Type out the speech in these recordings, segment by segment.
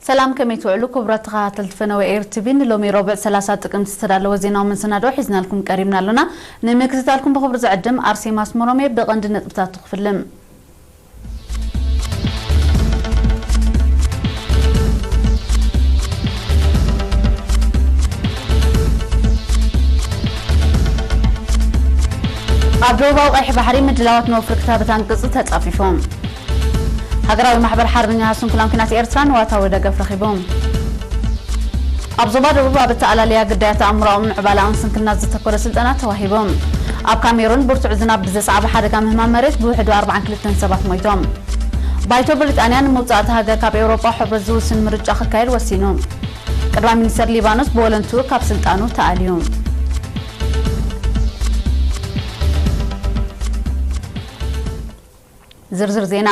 ሰላም፣ ከመይ ትውዕሉ ክቡራት ተኸታተልቲ ፈነወ ኤር ቲቪ? ንሎሚ ረቡዕ ሰላሳ ጥቅምቲ ዝተዳለወ ዜናዊ መሰናድኦ ሒዝናልኩም ቀሪብና ኣሎና። ንምክትታልኩም ብኽብሪ ዝዕድም ኣርሴማ ኣስመሮም እየ። ብቐንዲ ነጥብታቱ ክፍልም። ኣብ ደቡባዊ ቀይሕ ባሕሪ ምድላዋት ንወፍሪ ክታበት ኣንቅጺ ተጻፊፎም። ሃገራዊ ማሕበር ሓርበኛ ስንኩላን ኲናት ኤርትራ ንዋታዊ ደገፍ ረኺቦም። ኣብ ዞባ ደቡብ ኣብ ኣተኣላልያ ግዳያት ኣእምሮኣውን ምዕባለኣውን ስንክልና ዝተኮረ ስልጠና ተዋሂቦም። ኣብ ካሜሩን ብርቱዕ ዝናብ ብዘስዓቦ ሓደጋ ምህማም መሬት ብውሕዱ ኣርባዓን ክልተን ሰባት ሞይቶም። ባይቶ ብሪጣንያ ንምውጻእ እታ ሃገር ካብ ኤውሮጳ ሕብረት ዝውስን ምርጫ ክካየድ ወሲኑ። ቀዳማይ ሚኒስተር ሊባኖስ ብወለንትኡ ካብ ስልጣኑ ተኣልዩ። ዝርዝር ዜና።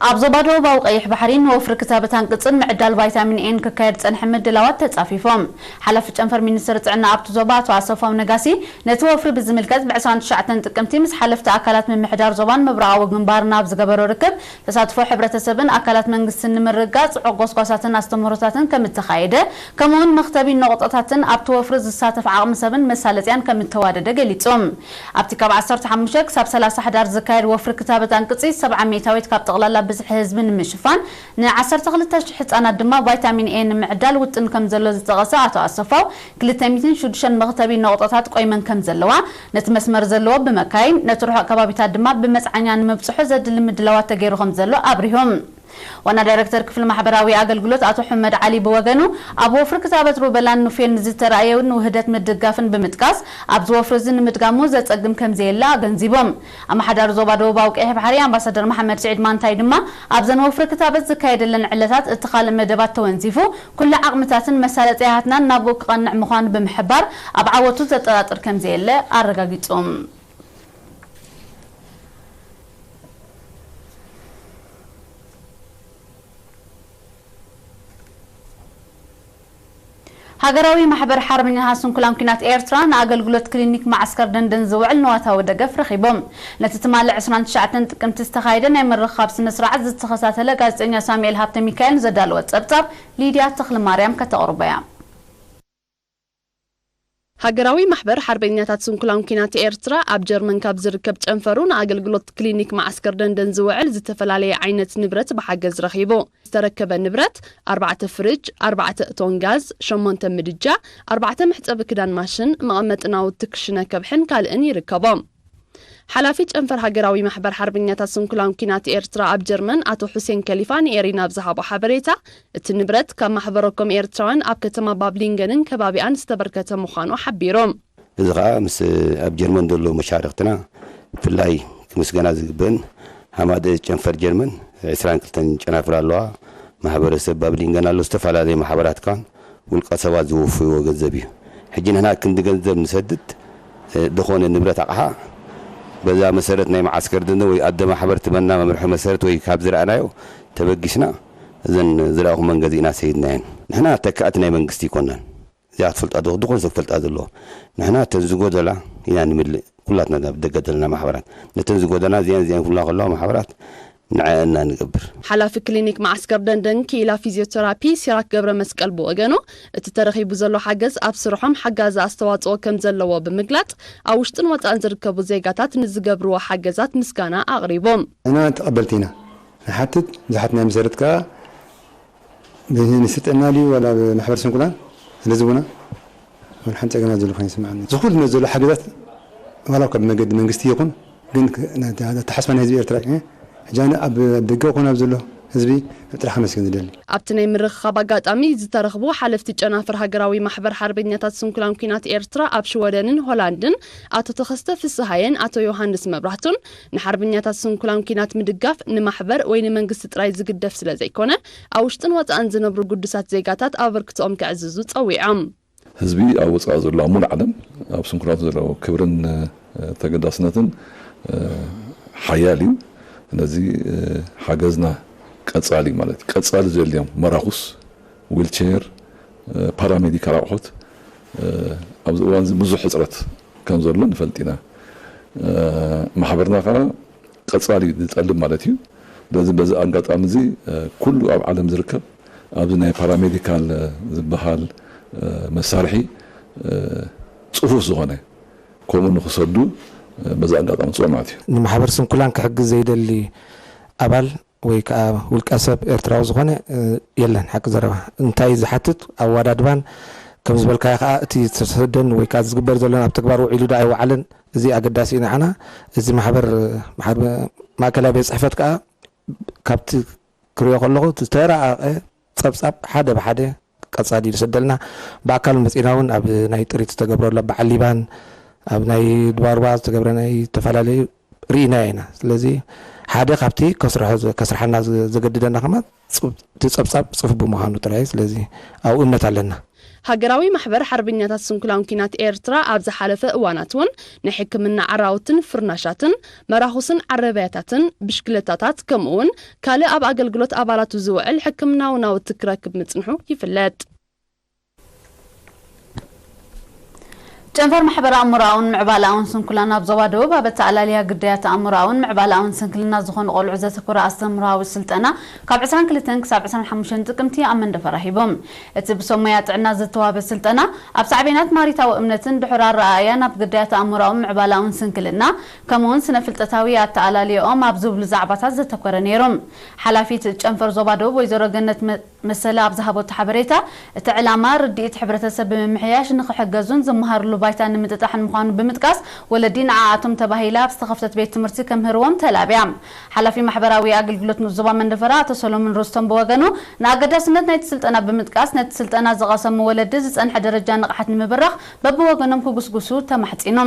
ኣብ ዞባ ደቡባዊ ቀይሕ ባሕሪ ንወፍሪ ክታበት ኣንቅጽን ምዕዳል ቫይታሚን ኤን ክካየድ ዝጸንሐ ምድላዋት ተጻፊፎም። ሓላፊ ጨንፈር ሚኒስትሪ ጥዕና ኣብቲ ዞባ ኣቶ ኣሰፋው ነጋሲ ነቲ ወፍሪ ብዝምልከት ብ ዕስራን ትሽዓተን ጥቅምቲ ምስ ሓለፍቲ ኣካላት ምምሕዳር ዞባን ምብራቓዊ ግንባርን ኣብ ዝገበሮ ርክብ ተሳትፎ ሕብረተሰብን ኣካላት መንግስትን ንምርግጋጽ ጽዑቕ ጎስጓሳትን ኣስተምህሮታትን ከም እተኻየደ፣ ከምኡውን መኽተቢ ነቑጣታትን ኣብቲ ወፍሪ ዝሳተፍ ዓቕሚ ሰብን መሳለጥያን ከም እተዋደደ ገሊጹ። ኣብቲ ካብ ዓሰርተ ሓሙሽተ ክሳብ ሰላሳ ሕዳር ዝካየድ ወፍሪ ክታበት ኣንቅጺ፣ ሰብዓ ሚእታዊት ካብ ጠቕላላ ብዝሒ ህዝቢ ንምሽፋን፣ ን ዓሰርተ ክልተ ሽሕ ህጻናት ድማ ቫይታሚን ኤ ንምዕዳል ውጥን ከም ዘሎ ዝጠቐሰ ኣቶ ኣሰፋው፣ ክልተ ሚእትን ሽዱሽተን መኽተቢ ነቑጣታት ቆይመን ከም ዘለዋ፣ ነቲ መስመር ዘለዎ ብመካይን፣ ነቲ ርሑቕ ከባቢታት ድማ ብመጽዓኛ ንምብጽሑ ዘድሊ ምድላዋት ተገይሩ ከም ዘሎ ኣብሪሆም። ዋና ዳይረክተር ክፍሊ ማሕበራዊ ኣገልግሎት ኣቶ ሑመድ ዓሊ ብወገኑ፣ ኣብ ወፍሪ ክታበት ሩበላን ኑፌል ንዝተራእየ ውህደት ምድጋፍን ብምጥቃስ፣ ኣብዚ ወፍሪ እዚ ንምድጋሙ ዘጸግም ከም ዘየለ ኣገንዚቦም። ኣመሓዳሪ ዞባ ደቡባዊ ቀይሕ ባሕሪ ኣምባሳደር መሓመድ ስዒድ ማንታይ ድማ፣ ኣብዘን ወፍሪ ክታበት ዝካየደለን ዕለታት እቲ ካልእ መደባት ተወንዚፉ፣ ኩሉ ዓቕምታትን መሳለጥያታትናን ናብኡ ክቐንዕ ምዃኑ ብምሕባር፣ ኣብ ዓወቱ ዘጠራጥር ከም ዘየለ ኣረጋጊጹ። ሃገራዊ ማሕበር ሓርበኛታት ስንኩላን ኲናት ኤርትራ ንኣገልግሎት ክሊኒክ መዓስከር ደንደን ዝውዕል ንዋታዊ ደገፍ ረኺቦም። ነቲ ትማሊ ዕስራን ትሽዓተን ጥቅምቲ ዝተኻየደ ናይ ምርኽኻብ ስነ ስርዓት ዝተኸታተለ ጋዜጠኛ ሳሙኤል ሃብተ ሚካኤል ንዘዳለወ ጸብጻብ ሊድያ ተኽለማርያም ከተቕርቦ እያ። ሃገራዊ ማሕበር ሓርበኛታት ስንኩላን ኲናት ኤርትራ ኣብ ጀርመን ካብ ዝርከብ ጨንፈሩ ንኣገልግሎት ክሊኒክ መዓስከር ደንደን ዝውዕል ዝተፈላለየ ዓይነት ንብረት ብሓገዝ ረኺቡ። ዝተረከበ ንብረት፣ ኣርባዕተ ፍርጅ፣ ኣርባዕተ እቶን ጋዝ፣ ሸሞንተ ምድጃ፣ ኣርባዕተ መሕጸቢ ክዳን ማሽን፣ መቐመጢ ናውቲ ክሽነ ከብሕን ካልእን ይርከቦም። ሓላፊ ጨንፈር ሃገራዊ ማሕበር ሓርበኛታት ስንኩላን ኲናት ኤርትራ ኣብ ጀርመን ኣቶ ሑሴን ከሊፋ ንኤሪና ኣብ ዝሃቦ ሓበሬታ፣ እቲ ንብረት ካብ ማሕበረኮም ኤርትራውያን ኣብ ከተማ ባብሊንገንን ከባቢኣን ዝተበርከተ ምዃኑ ሓቢሩ። እዚ ኸኣ ምስ ኣብ ጀርመን ዘሎ መሻርኽትና ብፍላይ ክምስገና ዝግበን ሃማደ ጨንፈር ጀርመን ዕስራን ክልተን ጨናፍር ኣለዋ። ማሕበረሰብ ባብሊንገን ኣሎ፣ ዝተፈላለየ ማሕበራት ካን ውልቀ ሰባት ዝወፍይዎ ገንዘብ እዩ። ሕጂ ንሕና ክንዲ ገንዘብ ንሰድድ፣ እ፣ ዝኾነ ንብረት ኣቕሓ በዛ መሰረት ናይ መዓስከር ደንደ ወይ ኣደ ማሕበር ትበና መምርሒ መሰረት ወይ ካብ ዝረኣናዮ ተበጊስና እዘን ዝረኣኹመን ገዚእና ሰይድናየን። ንሕና ተካእቲ ናይ መንግስቲ ይኮናን። እዚኣ ትፈልጣ ዶ? ዝኾነ ሰብ ክፈልጣ ዘለዎ። ንሕና እተን ዝጎደላ ኢና ንምልእ። ኩላትና ኣብ ደገ ዘለና ማሕበራት ነተን ዝጎደና እዚኣን እዚኣን ኩላ ከለዋ ማሕበራት ንዐአና ንገብር። ሓላፊ ክሊኒክ መዓስከር ደንደን ክኢላ ፊዚዮቴራፒ ሲራክ ገብረ መስቀል ብወገኑ፣ እቲ ተረኺቡ ዘሎ ሓገዝ ኣብ ስርሖም ሓጋዚ ኣስተዋጽኦ ከም ዘለዎ ብምግላጽ፣ ኣብ ውሽጥን ወጻእን ዝርከቡ ዜጋታት ንዝገብርዎ ሓገዛት ምስጋና ኣቕሪቡ። ንሕና ተቐበልቲ ኢና። ንሓትት፣ ብዙሓት ናይ መሰረት ከኣ ብሚኒስትሪ ጥዕና ድዩ ዋላ ብማሕበር ስንኩላን ስለ ዝቡና፣ ዋላ ሓንቲ ጸገማት ዘሎ ኮይኑ ይስምዓኒ። ዝኹል ዘሎ ሓገዛት ዋላ ካብ መገዲ መንግስቲ ይኹን፣ ግን ክ-፣ ና-፣ ኣተሓሳስባ ናይ ህዝቢ ኤርትራ፣ እ፣ ሕጂ ኣነ ኣብ ደገ ኮነ ኣብ ዘሎ ህዝቢ ጥራሕ ከመስግን ዝደሊ። ኣብቲ ናይ ምርኽኻብ ኣጋጣሚ ዝተረኽቡ ሓለፍቲ ጨናፍር ሃገራዊ ማሕበር ሓርበኛታት ስንኩላን ኲናት ኤርትራ ኣብ ሽወደንን ሆላንድን ኣቶ ተኸስተ ፍስሃየን ኣቶ ዮሃንስ መብራህቱን፣ ንሓርበኛታት ስንኩላን ኲናት ምድጋፍ ንማሕበር ወይ ንመንግስቲ ጥራይ ዝግደፍ ስለ ዘይኮነ፣ ኣብ ውሽጥን ወጻእን ዝነብሩ ግዱሳት ዜጋታት ኣበርክቶኦም ከዕዝዙ ጸዊዖም። ህዝቢ ኣብ ወጻኢ ዘሎ፣ ኣብ ሙሉእ ዓለም ኣብ ስንኩላን ዘሎ ክብርን፣ እ፣ ተገዳስነትን፣ እ፣ ሓያል እዩ። ስለዚ፣ እ፣ ሓገዝና ቀጻሊ ማለት እዩ። ቀጻሊ ዘድልዮም መራኹስ፣ ዊልቸር፣ እ፣ ፓራሜዲካል ኣቑሑት፣ እ፣ ኣብዚ እዋን እዚ ብዙሕ ሕጽረት ከም ዘሎ ንፈልጥ ኢና። እ፣ ማሕበርና ከኣ ቀጻሊ ዝጠልብ ማለት እዩ። ስለዚ በዚ ኣጋጣሚ እዚ፣ እ፣ ኩሉ ኣብ ዓለም ዝርከብ ኣብዚ ናይ ፓራሜዲካል ዝበሃል መሳርሒ ጽፉፍ ዝኾነ ከምኡ ንክሰዱ በዛ ኣጋጣሚ ጽውዕ ማለት እዩ። ንማሕበር ስንኩላን ክሕግዝ ዘይደሊ ኣባል ወይ ከዓ ውልቀ ሰብ ኤርትራዊ ዝኾነ የለን። ሓቂ ዘረባ እንታይ ዝሓትት ኣዋዳድባን ከም ዝበልካዮ ከዓ እቲ ዝተሰደን ወይ ከዓ ዝግበር ዘሎን ኣብ ተግባር ውዒሉ ዶ ኣይወዓለን፣ እዚ ኣገዳሲ እዩ ንዓና። እዚ ማሕበር ማእከላይ ቤት ፅሕፈት ከዓ ካብቲ ክሪኦ ከለኹ ዝተራቐቐ ጸብጻብ ሓደ ብሓደ ቀጻሊ ይሰደልና። ብኣካል መጺና እውን ኣብ ናይ ጥሪት ዝተገብረሉ ኣብ በዓል ሊባን ኣብ ናይ ድባርባ ዝተገብረ ናይ ዝተፈላለዩ ርኢና ኢና። ስለዚ ሓደ ካብቲ ከስርሐና ዘገድደና ከማ እቲ ጸብጻብ ጽፉፍ ብምዃኑ ጥራይ። ስለዚ ኣብኡ እምነት ኣለና። ሃገራዊ ማሕበር ሓርበኛታት ስንኩላን ኲናት ኤርትራ ኣብ ዝሓለፈ እዋናት እውን ናይ ሕክምና ዓራውትን ፍርናሻትን፣ መራኹስን ዓረብያታትን፣ ብሽክለታታት ከምኡ እውን ካልእ ኣብ ኣገልግሎት ኣባላቱ ዝውዕል ሕክምናዊ ናውቲ ክረክብ ምጽንሑ ይፍለጥ። ጨንፈር ማሕበር ኣእምሮኣውን ምዕባለኣውን ስንኩላን ኣብ ዞባ ደቡብ ኣብ ኣተኣላልያ ግዳያት ኣእምሮኣውን ምዕባለኣውን ስንክልና ዝኾኑ ቆልዑ ዘተኮረ ኣስተምህሮኣዊ ስልጠና ካብ ዕስራን ክልተን ክሳብ ዕስራን ሓሙሽተን ጥቅምቲ ኣብ መንደፈራ ሂቦም። እቲ ብሰብ ሞያ ጥዕና ዝተዋህበ ስልጠና፣ ኣብ ሳዕቤናት ማሪታዊ እምነትን ድሑር ኣረኣእያን ኣብ ግዳያት ኣእምሮኣውን ምዕባለኣውን ስንክልና፣ ከምኡውን ስነ-ፍልጠታዊ ኣተኣላልያኦም ኣብ ዝብሉ ዛዕባታት ዘተኮረ ነይሩ። ሓላፊት ጨንፈር ዞባ ደቡብ ወይዘሮ ገነት መ-፣ መሰለ ኣብ ዝሃበቶ ሓበሬታ፣ እቲ ዕላማ ርድኢት ሕብረተሰብ ብምምሕያሽ ንኽሕገዙን ዝመሃርሉ ባይታ ንምጥጣሕን ምዃኑ ብምጥቃስ፣ ወለዲ ንዓኣቶም ተባሂላ ኣብ ዝተኸፍተት ቤት ትምህርቲ ከምህርዎም ተላብያ። ሓላፊ ማሕበራዊ ኣገልግሎት ንኡስ ዞባ መንደፈራ ኣቶ ሰሎሞን ሩስቶም ብወገኑ፣ ንኣገዳስነት ናይቲ ስልጠና ብምጥቃስ፣ ነቲ ስልጠና ዝቐሰሙ ወለዲ ዝጸንሐ ደረጃ ንቕሓት ንምብራኽ በብወገኖም ክጉስጉሱ ተማሕጺኑ።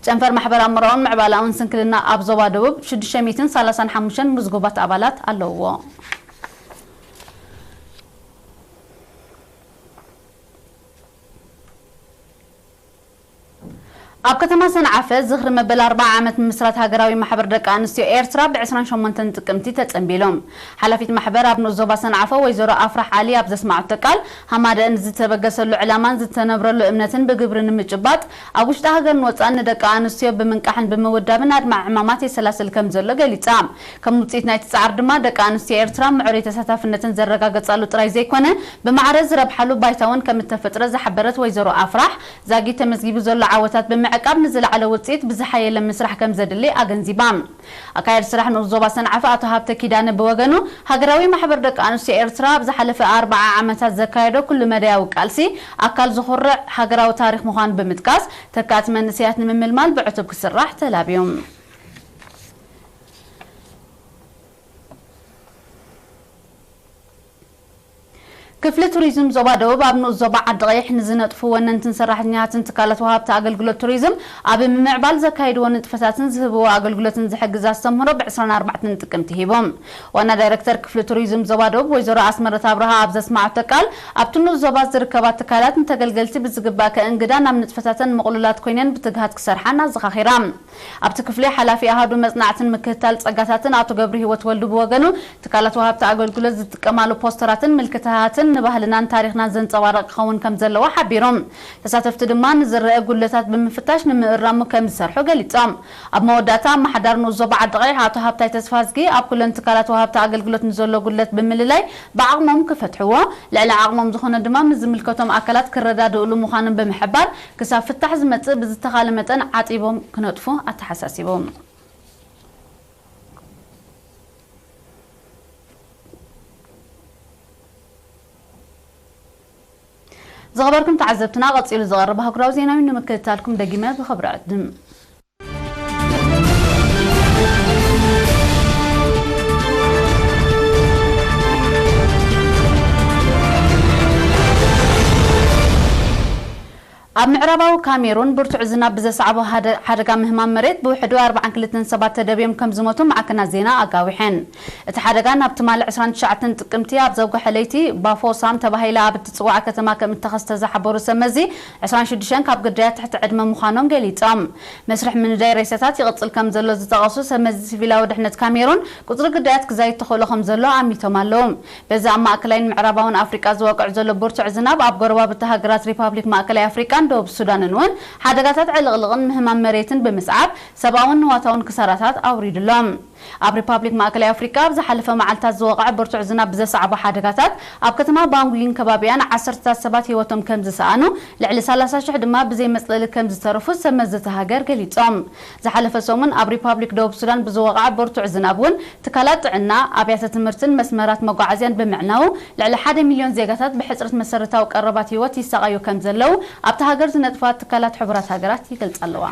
ጨንፈር ማሕበር ኣእምሮኣውን ምዕባለኣውን ስንክልና ኣብ ዞባ ደቡብ ሽዱሽተ ሚእትን ሰላሳን ሓሙሽተን ምዝጉባት ኣባላት ኣለውዎ። ኣብ ከተማ ሰንዓፈ ዝኽሪ መበል ኣርብዓ ዓመት ምምስራት ሃገራዊ ማሕበር ደቂ ኣንስትዮ ኤርትራ ብ ዕስራን ሸሞንተን ጥቅምቲ ተጸንቢሉ። ሓላፊት ማሕበር ኣብ ንኡስ ዞባ ሰንዓፈ ወይዘሮ ኣፍራሕ ዓሊ ኣብ ዘስማዐቶ ቃል፣ ሃማደኣን ዝተበገሰሉ ዕላማን ዝተነብረሉ እምነትን ብግብሪ ንምጭባጥ፣ ኣብ ውሽጢ ሃገርን ወጻእን ንደቂ ኣንስትዮ ብምንቃሕን ብምውዳብን ኣድማዒ ዕማማት የሰላስል ከም ዘሎ ገሊጻ። ከም ውጽኢት ናይቲ ጻዕሪ ድማ፣ ደቂ ኣንስትዮ ኤርትራ ምዕሩይ ተሳታፍነተን ዘረጋገጻሉ ጥራይ ዘይኮነ፣ ብማዕረ ዝረብሓሉ ባይታ እውን ከም እተፈጥረ ዝሓበረት ወይዘሮ ኣፍራሕ፣ ዛጊት ተመዝጊቡ ዘሎ ዓወታት ብምዕቃብ ንዝለዓለ ውጽኢት ብዝሓየለ ምስራሕ ከም ዘድሊ ኣገንዚባ። ኣካያዲ ስራሕ ንኡስ ዞባ ሰንዓፈ ኣቶ ሃብተ ኪዳነ ብወገኑ፣ ሃገራዊ ማሕበር ደቂ ኣንስትዮ ኤርትራ ኣብ ዝሓለፈ ኣርብዓ ዓመታት ዘካየዶ ኩሉ መዳያዊ ቃልሲ ኣካል ዝኹርዕ ሃገራዊ ታሪኽ ምዃኑ ብምጥቃስ፣ ተካእቲ መንእሰያት ንምምልማል ብዕቱብ ክስራሕ ተላብዩ። ክፍሊ ቱሪዝም ዞባ ደቡብ ኣብ ንኡስ ዞባ ዓዲ ቀይሕ ንዝነጥፉ ወነንትን ሰራሕተኛታትን ትካላት ወሃብቲ ኣገልግሎት ቱሪዝም ኣብ ምምዕባል ዘካይድዎ ንጥፈታትን ዝህብዎ ኣገልግሎትን ዝሕግዝ ኣስተምህሮ ብ ዕስራን ኣርባዕተን ጥቅምቲ ሂቦም። ዋና ዳይረክተር ክፍሊ ቱሪዝም ዞባ ደቡብ ወይዘሮ ኣስመረት ኣብርሃ ኣብ ዘስማዐቶ ቃል፣ ኣብቲ ንኡስ ዞባ ዝርከባ ትካላት ንተገልገልቲ ብዝግባእ ከእንግዳ ናብ ንጥፈታተን ምቕሉላት ኮይነን ብትግሃት ክሰርሓን ኣዘኻኺራ። ኣብቲ ክፍሊ ሓላፊ ኣሃዱ መጽናዕትን ምክትታል ጸጋታትን ኣቶ ገብረሂወት ወልዱ ብወገኑ፣ ትካላት ወሃብቲ ኣገልግሎት ዝጥቀማሉ ፖስተራትን ምልክታታትን ንባህልናን ታሪኽናን ዘንጸባርቕ ክኸውን ከም ዘለዎ ሓቢሩ። ተሳተፍቲ ድማ ንዝረአ ጉድለታት ብምፍታሽ ንምእራሙ ከም ዝሰርሑ ገሊጾም። ኣብ መወዳእታ ኣመሓዳሪ ንኡስ ዞባ ዓዲ ቀይሕ ኣቶ ሃብታይ ተስፋዝጊ፣ ኣብ ኩለን ትካላት ወሃብቲ ኣገልግሎት ንዘሎ ጉድለት ብምልላይ ብዓቕሞም ክፈትሕዎ፣ ልዕሊ ዓቕሞም ዝኾነ ድማ ምስ ዝምልከቶም ኣካላት ክረዳድእሉ ምዃኖም ብምሕባር፣ ክሳብ ፍታሕ ዝመጽእ ብዝተኻለ መጠን ዓጺቦም ክነጥፉ ኣተሓሳሲቦም። ዝኸበርኩም ተዓዘብትና፣ ቀጺሉ ዝቐርብ ኣህጉራዊ ዜናዊ ንምክትታልኩም ደጊመ ብኽብሪ ዕድም። ኣብ ምዕራባዊ ካሜሩን ብርቱዕ ዝናብ ብዘስዓቦ ሃደ-፣ ሓደጋ ምህማም መሬት ብውሕዱ ኣርባዓን ክልተን ሰባት ተደብዮም ከም ዝሞቱ ማዕከናት ዜና ኣጋዊሐን። እቲ ሓደጋ ናብ ትማሊ ዕስራን ትሽዓተን ጥቅምቲ ኣብ ዘውግሐ ለይቲ ባፎሳም ተባሂላ ኣብ እትጽዋዕ ከተማ ከም እተኸስተ ዝሓበሩ ሰብ መዚ፣ ዕስራን ሽዱሽተን ካብ ግዳያት ትሕቲ ዕድመ ምዃኖም ገሊጾም። መስርሕ ምንዳይ ሬሳታት ይቕጽል ከም ዘሎ ዝጠቐሱ ሰብ መዚ ሲቪላዊ ድሕነት ካሜሩን፣ ቁጽሪ ግዳያት ክዛይድ ተኽእሎ ከም ዘሎ ኣሚቶም ኣለዉ። በዚ ኣብ ማእከላይን ምዕራባውን ኣፍሪቃ ዝወቅዕ ዘሎ ብርቱዕ ዝናብ፣ ኣብ ጎረባብቲ ሃገራት ሪፓብሊክ ማእከላይ ኣፍሪቃን ደቡብ ሱዳንን እውን ሓደጋታት ዕልቕልቕን ምህማም መሬትን ብምስዓብ፣ ሰብኣውን ንዋታውን ክሳራታት ኣውሪዱሎም። ኣብ ሪፓብሊክ ማእከላይ ኣፍሪቃ ኣብ ዝሓለፈ መዓልታት ዝወቕዐ ብርቱዕ ዝናብ ብዘስዓቦ ሓደጋታት ኣብ ከተማ ባንጉይን ከባቢኣን ዓሰርተታት ሰባት ህይወቶም ከም ዝሰኣኑ፣ ልዕሊ ሰላሳ ሽሕ ድማ ብዘይ መጽለሊ ከም ዝተረፉ ሰብ መዚ እታ ሃገር ገሊጾም። ዝሓለፈ ሰሙን ኣብ ሪፓብሊክ ደቡብ ሱዳን ብዝወቕዐ ብርቱዕ ዝናብ እውን ትካላት ጥዕና፣ ኣብያተ ትምህርትን መስመራት መጓዓዝያን ብምዕናዉ ልዕሊ ሓደ ሚልዮን ዜጋታት ብሕጽረት መሰረታዊ ቀረባት ህይወት ይሳቐዩ ከም ዘለዉ ኣብታ ሃገር ዝነጥፋ ትካላት ሕቡራት ሃገራት ይገልጻ ኣለዋ።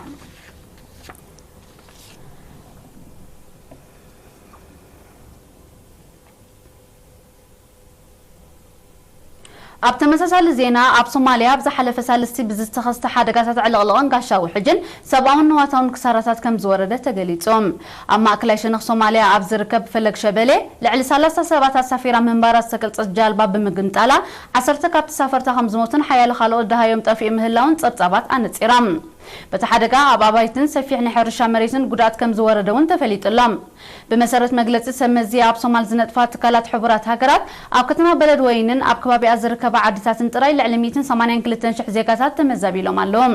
ኣብ ተመሳሳሊ ዜና፣ ኣብ ሶማልያ ኣብ ዝሓለፈ ሳልስቲ ብዝተኸስተ ሓደጋታት ዕልቕልቕን ጋሻ ውሕጅን ሰብኣውን ንዋታውን ክሳራታት ከም ዝወረደ ተገሊጹ። ኣብ ማእከላይ ሸነኽ ሶማልያ ኣብ ዝርከብ ፈለግ ሸበሌ ልዕሊ ሰላሳ ሰባት ኣሳፊራ ምንባራ ዝተገልጸት ጃልባ ብምግምጣላ ዓሰርተ ካብ ተሳፈርታ ከም ዝሞቱን ሓያሎ ካልኦት ደሃዮም ጠፊኡ ምህላውን ጸብጻባት ኣነጺሮም። በቲ ሓደጋ ኣብ ኣባይትን ሰፊሕ ናይ ሕርሻ መሬትን ጉድኣት ከም ዝወረደ እውን ተፈሊጡ ኣሎ። ብመሰረት መግለጺ ሰብ መዚ ኣብ ሶማል ዝነጥፋ ትካላት ሕቡራት ሃገራት፣ ኣብ ከተማ በለድ ወይንን ኣብ ከባቢኣ ዝርከባ ዓድታትን ጥራይ ልዕሊ ሚእትን ሰማንያን ክልተን ሽሕ ዜጋታት ተመዛቢሎም ኣለዉ።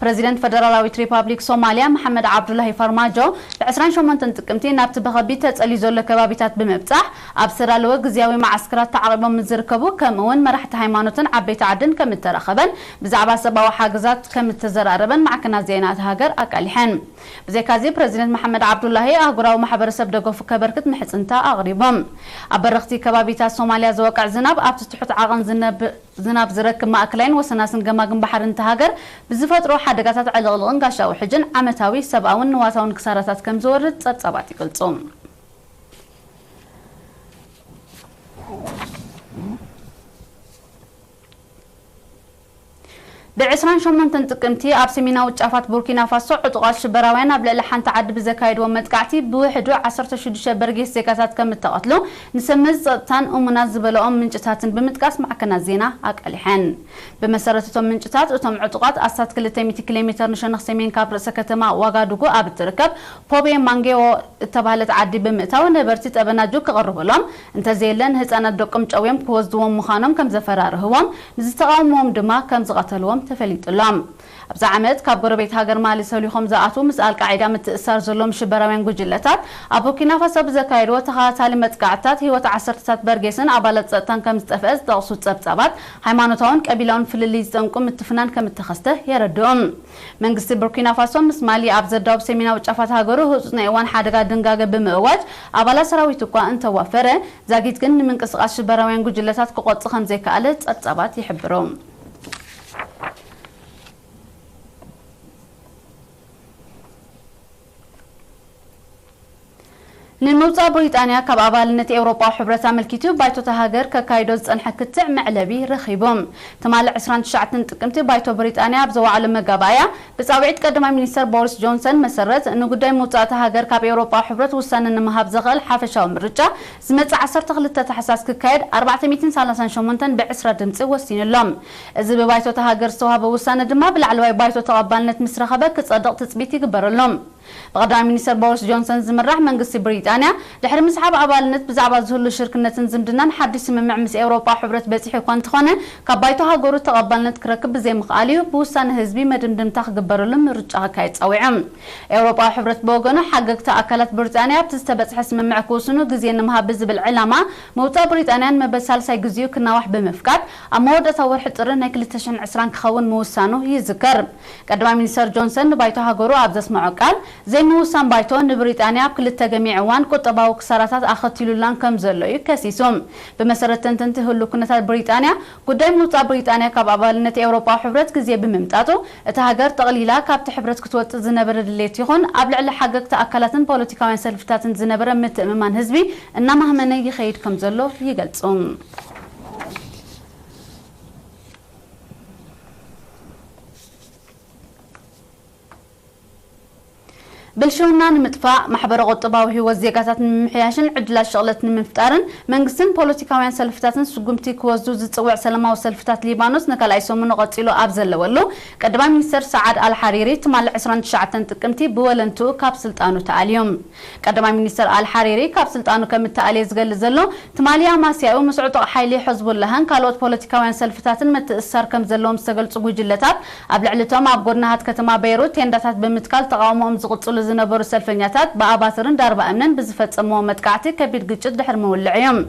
ፕረዚደንት ፈደራላዊት ሪፓብሊክ ሶማልያ መሓመድ ዓብዱላሂ ፋርማጆ ብዕስራን ሸሞንተን ጥቅምቲ ናብቲ ብኸቢድ ተጸልዩ ዘሎ ከባቢታት ብምብጻሕ ኣብ ዝተዳለወ ግዝያዊ መዓስከራት ተዓቒቦም ዝርከቡ ከምኡውን መራሕቲ ሃይማኖትን ዓበይቲ ዓድን ከም እተራኸበን ብዛዕባ ሰብኣዊ ሓገዛት ከም እተዘራረበን ማዕከናት ዜና እታ ሃገር ኣቃሊሐን። ብዘይካዚ ፕረዚደንት መሓመድ ዓብዱላሂ ኣህጉራዊ ማሕበረሰብ ደገፉ ከበርክት ምሕጽንታ ኣቕሪቡ። ኣብ በረኽቲ ከባቢታት ሶማልያ ዝወቅዕ ዝናብ ኣብቲ ትሑት ዓቐን ዝነብ ዝናብ ዝረክብ ማእከላይን ወሰናስን ገማግም ባሕርን እታ ሃገር ብዝፈጥሮ ሓደጋታት ዕልቕልቕን ጋሻ ውሕጅን ዓመታዊ ሰብኣውን ንዋታውን ክሳራታት ከም ዝወርድ ጸብጻባት ይገልጹ። ብዕስራን ሸሞንተን ጥቅምቲ ኣብ ሰሜናዊ ጫፋት ቡርኪና ፋሶ ዕጡቓት ሽበራውያን ኣብ ልዕሊ ሓንቲ ዓዲ ብዘካየድዎ መጥቃዕቲ ብውሕዱ ዓሰርተ ሽዱሽተ በርጌስ ዜጋታት ከም እተቐትሉ ንሰብ መዚ ጸጥታን እሙናት ዝበለኦም ምንጭታትን ብምጥቃስ ማዕከናት ዜና ኣቃሊሐን። ብመሰረት እቶም ምንጭታት፣ እቶም ዕጡቓት ኣስታት ክልተ ሚእቲ ኪሎ ሜተር ንሸነኽ ሰሜን ካብ ርእሰ ከተማ ዋጋዱጉ ኣብ እትርከብ ፖቤ ማንጌዎ እተባህለት ዓዲ ብምእታው ነበርቲ ጠበናጁ ክቕርብሎም፣ እንተዘየለ ንህጻናት ደቆም ጨውዮም ክወስድዎም ምዃኖም ከም ዘፈራርህዎም፣ ንዝተቓወምዎም ድማ ከም ዝቐተልዎም ተፈሊጡ ኣሎ። ኣብዚ ዓመት ካብ ጎረቤት ሃገር ማሊ ሰሊኾም ዝኣትዉ ምስ ኣልቃዒዳ ምትእስሳር ዘለዎም ሽበራውያን ጉጅለታት ኣብ ቡርኪና ፋሶ ብዘካየድዎ ተኸታታሊ መጥቃዕትታት ህይወት ዓሰርተታት በርጌስን ኣባላት ጸጥታን ከም ዝጠፍአ ዝጠቕሱ ጸብጻባት፣ ሃይማኖታውን ቀቢላውን ፍልልይ ዝጠንቁ ምትፍናን ከም እተኸስተ የረድኡ። መንግስቲ ቡርኪና ፋሶ ምስ ማሊ ኣብ ዘዳውብ ሰሜናዊ ጫፋት ሃገሩ ህጹጽ ናይ እዋን ሓደጋ ድንጋገ ብምእዋጅ ኣባላት ሰራዊት እኳ እንተዋፈረ፣ ዛጊት ግን ንምንቅስቓስ ሽበራውያን ጉጅለታት ክቖጽ ከም ዘይከኣለ ጸብጻባት ይሕብሩ። ንምውጻእ ብሪጣንያ ካብ ኣባልነት ኤውሮጳዊ ሕብረት ኣመልኪቱ ባይቶ እታ ሃገር ከካይዶ ዝጸንሐ ክትዕ መዕለቢ ረኺቡ። ትማሊ ዕስራን ትሽዓተን ጥቅምቲ ባይቶ ብሪጣንያ ኣብ ዘዋዕሎ መጋባእያ ብጻውዒት ቀዳማይ ሚኒስተር ቦሪስ ጆንሰን መሰረት ንጉዳይ ምውጻእ እታ ሃገር ካብ ኤውሮጳዊ ሕብረት ውሳነ ንምሃብ ዘኽእል ሓፈሻዊ ምርጫ ዝመጽእ ዓሰርተ ክልተ ታሕሳስ ክካየድ ኣርባዕተ ሚእትን ሰላሳን ሸሞንተን ብዕስራ ድምጺ ወሲኑ ኣሎ። እዚ ብባይቶ እታ ሃገር ዝተዋህበ ውሳነ ድማ ብላዕለዋይ ባይቶ ተቐባልነት ምስ ረኸበ ክጸድቕ ትጽቢት ይግበረሉ። ብቐዳማይ ሚኒስተር ቦሪስ ጆንሰን ዝምራሕ መንግስቲ ብሪጣንያ፣ ድሕሪ ምስሓብ ኣባልነት ብዛዕባ ዝህሉ ሽርክነትን ዝምድናን ሓድሽ ስምምዕ ምስ ኤውሮጳ ሕብረት በጺሑ እኳ እንተኾነ፣ ካብ ባይቶ ሃገሩ ተቐባልነት ክረክብ ብዘይምኽኣሉ እዩ ብውሳነ ህዝቢ መደምደምታ ክግበረሉ ምርጫ ክካየድ ጸዊዑ። ኤውሮጳ ሕብረት ብወገኑ፣ ሓገግቲ ኣካላት ብሪጣንያ ኣብቲ ዝተበጽሐ ስምምዕ ክውስኑ ግዜ ንምሃብ ብዝብል ዕላማ፣ ምውጻእ ብሪጣንያ ንመበል ሳልሳይ ግዜኡ ክናዋሕ ብምፍቃድ፣ ኣብ መወዳእታ ወርሒ ጥሪ ናይ ክልተ ሽሕን ዕስራን ክኸውን ምውሳኑ ይዝከር። ቀዳማይ ሚኒስተር ጆንሰን ንባይቶ ሃገሩ ኣብ ዘስምዖ ቃል፣ ዘይምውሳን ባይቶ ንብሪጣንያ ኣብ ክልተ ገሚዕ እዋን ቁጠባዊ ክሳራታት ኣኸቲሉላን ከም ዘሎ እዩ ከሲሱ። ብመሰረት ተንተንቲ ህሉው ኩነታት ብሪጣንያ፣ ጉዳይ ምውጻእ ብሪጣንያ ካብ ኣባልነት ኤውሮጳዊ ሕብረት ግዜ ብምምጣጡ፣ እታ ሃገር ጠቕሊላ ካብቲ ሕብረት ክትወጽእ ዝነበረ ድሌት ይኹን ኣብ ልዕሊ ሓገግቲ ኣካላትን ፖለቲካውያን ሰልፍታትን ዝነበረ ምትእምማን ህዝቢ እናማህመነ ይኸይድ ከም ዘሎ ይገልጹ። ብልሽውና ንምጥፋእ፣ ማሕበረ ቁጠባዊ ህይወት ዜጋታት ንምምሕያሽን ዕድላት ሽቕለት ንምፍጣርን መንግስትን ፖለቲካውያን ሰልፍታትን ስጉምቲ ክወስዱ ዝጽውዕ ሰላማዊ ሰልፍታት ሊባኖስ ንካልኣይ ሰሙኑ ቀጺሉ ኣብ ዘለወሉ፣ ቀዳማይ ሚኒስተር ሰዓድ ኣልሓሪሪ ትማሊ ዕስራን ትሽዓተን ጥቅምቲ ብወለንትኡ ካብ ስልጣኑ ተኣልዩ። ቀዳማይ ሚኒስተር ኣልሓሪሪ ካብ ስልጣኑ ከም እተኣልየ ዝገልጽ ዘሎ ትማሊ ኣማስያኡ ምስ ዕጡቕ ሓይሊ ሕዝቡላህን ካልኦት ፖለቲካውያን ሰልፍታትን ምትእስሳር ከም ዘለዎም ዝተገልጹ ጉጅለታት፣ ኣብ ልዕሊ እቶም ኣብ ጎድናሃት ከተማ በይሩት ቴንዳታት ብምትካል ተቓውሞኦም ዝቕጽሉ ዝነበሩ ሰልፈኛታት ብኣባትርን ዳርባ እምንን ብዝፈጸምዎ መጥቃዕቲ ከቢድ ግጭት ድሕሪ ምውልዕ እዮም።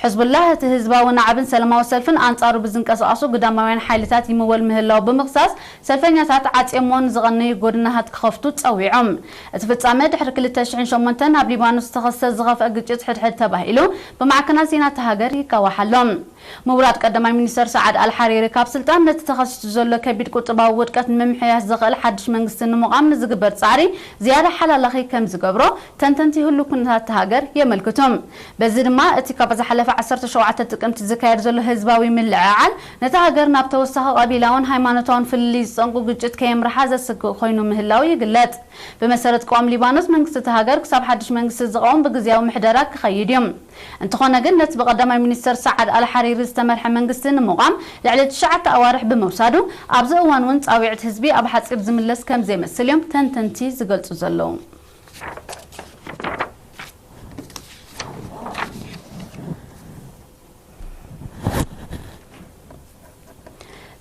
ሕዝቡላህ እቲ ህዝባዊ ናዕብን ሰላማዊ ሰልፍን ኣንጻሩ ብዝንቀሳቐሱ ግዳማውያን ሓይልታት ይምወል ምህላው ብምኽሳስ፣ ሰልፈኛታት ዓጽዮሞ ንዝቐነዩ ጎድናታት ክኸፍቱ ጸዊዖም። እቲ ፍጻመ ድሕሪ ክልተ ሽሕን ሸሞንተን ኣብ ሊባኖስ ዝተኸስተ ዝኸፍአ ግጭት ሕድሕድ ተባሂሉ ብማዕከናት ዜና እታ ሃገር ይቃዋሕ ኣሎ። ምውራድ ቀዳማይ ሚኒስተር ሰዓድ ኣልሓሪሪ ካብ ስልጣን ነቲ ተኸሲቱ ዘሎ ከቢድ ቁጠባዊ ውድቀት ንምምሕያሽ ዘኽእል ሓድሽ መንግስቲ ንምቋም ንዝግበር ጻዕሪ ዝያዳ ሓላላኺ ከም ዝገብሮ ተንተንቲ ህሉ ኩነታት እታ ሃገር የመልክቱ። በዚ ድማ እቲ ካብ ዝሓለፈ ዓሰርተ ሸውዓተ ጥቅምቲ ዝካየድ ዘሎ ህዝባዊ ምልዕዓል ነታ ሃገር ናብ ተወሳኺ ቀቢላውን ሃይማኖታውን ፍልልይ ዝጸንቁ ግጭት ከየምርሓ ዘስግእ ኮይኑ ምህላው ይግለጽ። ብመሰረት ቅዋም ሊባኖስ መንግስቲ እታ ሃገር ክሳብ ሓድሽ መንግስቲ ዝቐውም ብግዝያዊ ምሕደራ ክኸይድ እዩ። እንተኾነ ግን ነቲ ብቐዳማይ ሚኒስተር ሰዓድ ኣልሓሪሪ ዝተመርሐ መንግስቲ ንምቋም ልዕሊ ትሽዓተ ኣዋርሕ ብምውሳዱ ኣብዚ እዋን እውን ጻዊዕት ህዝቢ ኣብ ሓጺር ዝምለስ ከም ዘይመስል እዮም ተንተንቲ ዝገልጹ ዘለዉ።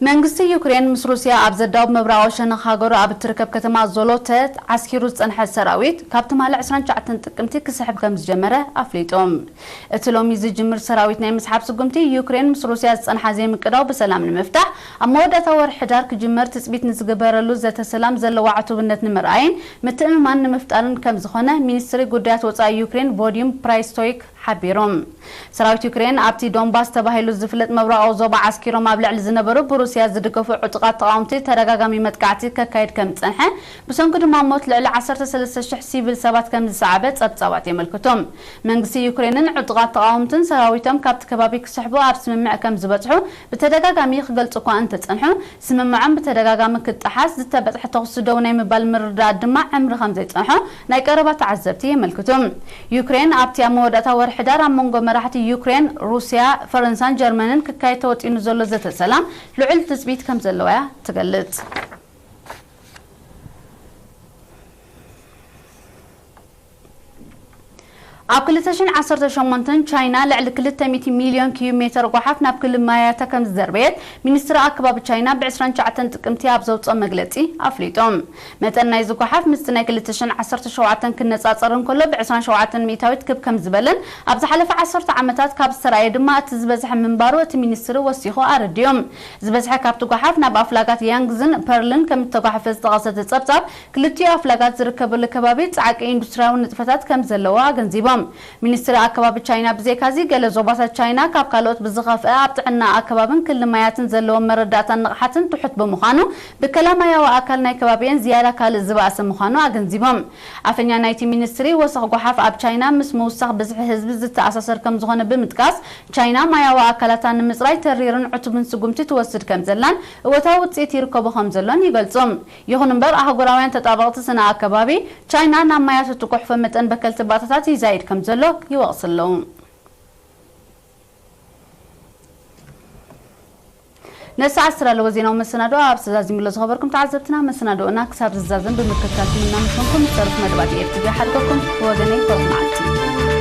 መንግስቲ ዩክሬን ምስ ሩስያ ኣብ ዘዳውብ ምብራቓዊ ሸነኽ ሃገሩ ኣብ እትርከብ ከተማ ዞሎተ ዓስኪሩ ዝጸንሐ ሰራዊት ካብ ትማሊ ዕስራን ትሽዓተን ጥቅምቲ ክስሕብ ከም ዝጀመረ ኣፍሊጡ። እቲ ሎሚ ዝጅምር ሰራዊት ናይ ምስሓብ ስጉምቲ ዩክሬን ምስ ሩስያ ዝጸንሓ ዘይምቅዳው ብሰላም ንምፍታሕ ኣብ መወዳእታ ወርሒ ሕዳር ክጅመር ትጽቢት ንዝግበረሉ ዘተ ሰላም ዘለዋ ዕቱብነት ንምርኣይን ምትእምማን ንምፍጣርን ከም ዝኾነ ሚኒስትሪ ጉዳያት ወጻኢ ዩክሬን ቮዲም ፕራይስቶይክ ሓቢሮም። ሰራዊት ዩክሬን ኣብቲ ዶንባስ ተባሂሉ ዝፍለጥ ምብራቓዊ ዞባ ዓስኪሮም ኣብ ልዕሊ ዝነበሩ ብሩስያ ዝድገፉ ዕጡቓት ተቓወምቲ ተደጋጋሚ መጥቃዕቲ ከካይድ ከም ዝጸንሐ፣ ብሰንኩ ድማ ሞት ልዕሊ ዓሰርተ ሰለስተ ሽሕ ሲቪል ሰባት ከም ዝሰዓበ ጸብጻባት የመልክቱ። መንግስቲ ዩክሬንን ዕጡቓት ተቓወምትን ሰራዊቶም ካብቲ ከባቢ ክስሕቡ ኣብ ስምምዕ ከም ዝበጽሑ ብተደጋጋሚ ክገልጹ እኳ እንተጸንሑ፣ ስምምዖም ብተደጋጋሚ ክጠሓስ፣ ዝተበጽሐ ተኹሲ ደው ናይ ምባል ምርድዳእ ድማ ዕምሪ ከም ዘይጸንሖ ናይ ቀረባ ተዓዘብቲ የመልክቱ። ዩክሬን ኣብቲ ኣብ መወዳእታ ወርሒ ሕዳር ኣብ መንጎ መራሕቲ ዩክሬን፣ ሩስያ፣ ፈረንሳን ጀርመንን ክካየድ ተወጢኑ ዘሎ ዘተ ሰላም ልዑል ትጽቢት ከም ዘለዋ እያ ትገልጽ። ኣብ ክልተ ሽሕን ዓሰርተ ሸሞንተን ቻይና ልዕሊ ክልተ ሚእቲ ሚልዮን ኪዩብ ሜተር ጓሓፍ ናብ ክሊ ማያታ ከም ዝዘርበየት ሚኒስትሪ ኣከባቢ ቻይና ብ ዕስራን ትሽዓተን ጥቅምቲ ኣብ ዘውፅኦ መግለፂ ኣፍሊጦም። መጠን ናይዚ ጓሓፍ ምስቲ ናይ ክልተ ሽሕን ዓሰርተ ሸውዓተን ክነፃፀር እንከሎ ብ ዕስራን ሸውዓተን ሚእታዊት ክብ ከም ዝበለን ኣብ ዝሓለፈ ዓሰርተ ዓመታት ካብ ዝተረኣየ ድማ እቲ ዝበዝሐ ምንባሩ እቲ ሚኒስትሪ ወሲኹ ኣረዲኦም። ዝበዝሐ ካብቲ ጓሓፍ ናብ ኣፍላጋት ያንግዝን ፐርልን ከም እተጓሓፈ ዝጠቐሰ እቲ ጸብጻብ ክልቲኡ ኣፍላጋት ዝርከበሉ ከባቢ ጻዕቂ ኢንዱስትሪያዊ ንጥፈታት ከም ዘለዎ ኣገንዚቦም። ሚኒስትሪ ኣከባቢ ቻይና ብዘይካዚ ገለ ዞባታት ቻይና ካብ ካልኦት ብዝኸፍአ ኣብ ጥዕና ኣከባብን ክሊ ማያትን ዘለዎም መረዳእታን ንቕሓትን ትሑት ብምዃኑ ብከላ ማያዊ ኣካል ናይ ከባቢኤን ዝያዳ ካልእ ዝበኣሰ ምዃኑ ኣገንዚቦም። ኣፈኛ ናይቲ ሚኒስትሪ ወሰኽ ጓሓፍ ኣብ ቻይና ምስ ምውሳኽ ብዝሒ ህዝቢ ዝተኣሳሰር ከም ዝኾነ ብምጥቃስ ቻይና ማያዊ ኣካላታ ንምጽራይ ተሪርን ዕቱብን ስጉምቲ ትወስድ ከም ዘላን እወታዊ ውጽኢት ይርከቦ ከም ዘሎን ይገልጹ። ይኹን እምበር ኣህጉራውያን ተጣበቕቲ ስነ ኣከባቢ ቻይና ናብ ማያት እትጉሕፎ መጠን በከልቲ ባእታታት ይዛይድ ከም ዘሎ ይወቕሱ ኣለዉ። ነሰዓት ዝተዳለወ ዜናዊ መሰናዶ ኣብ ዝተዛዚምሎ ዝኸበርኩም ተዓዘብትና መሰናዶና ክሳብ ዝዛዘም ብምክትታልኩም እናመስገንኩም ዝተረፉ መደባት ኤፍቲቪ ሓድገኩም ብወገነይ ሮዝ መዓልቲ።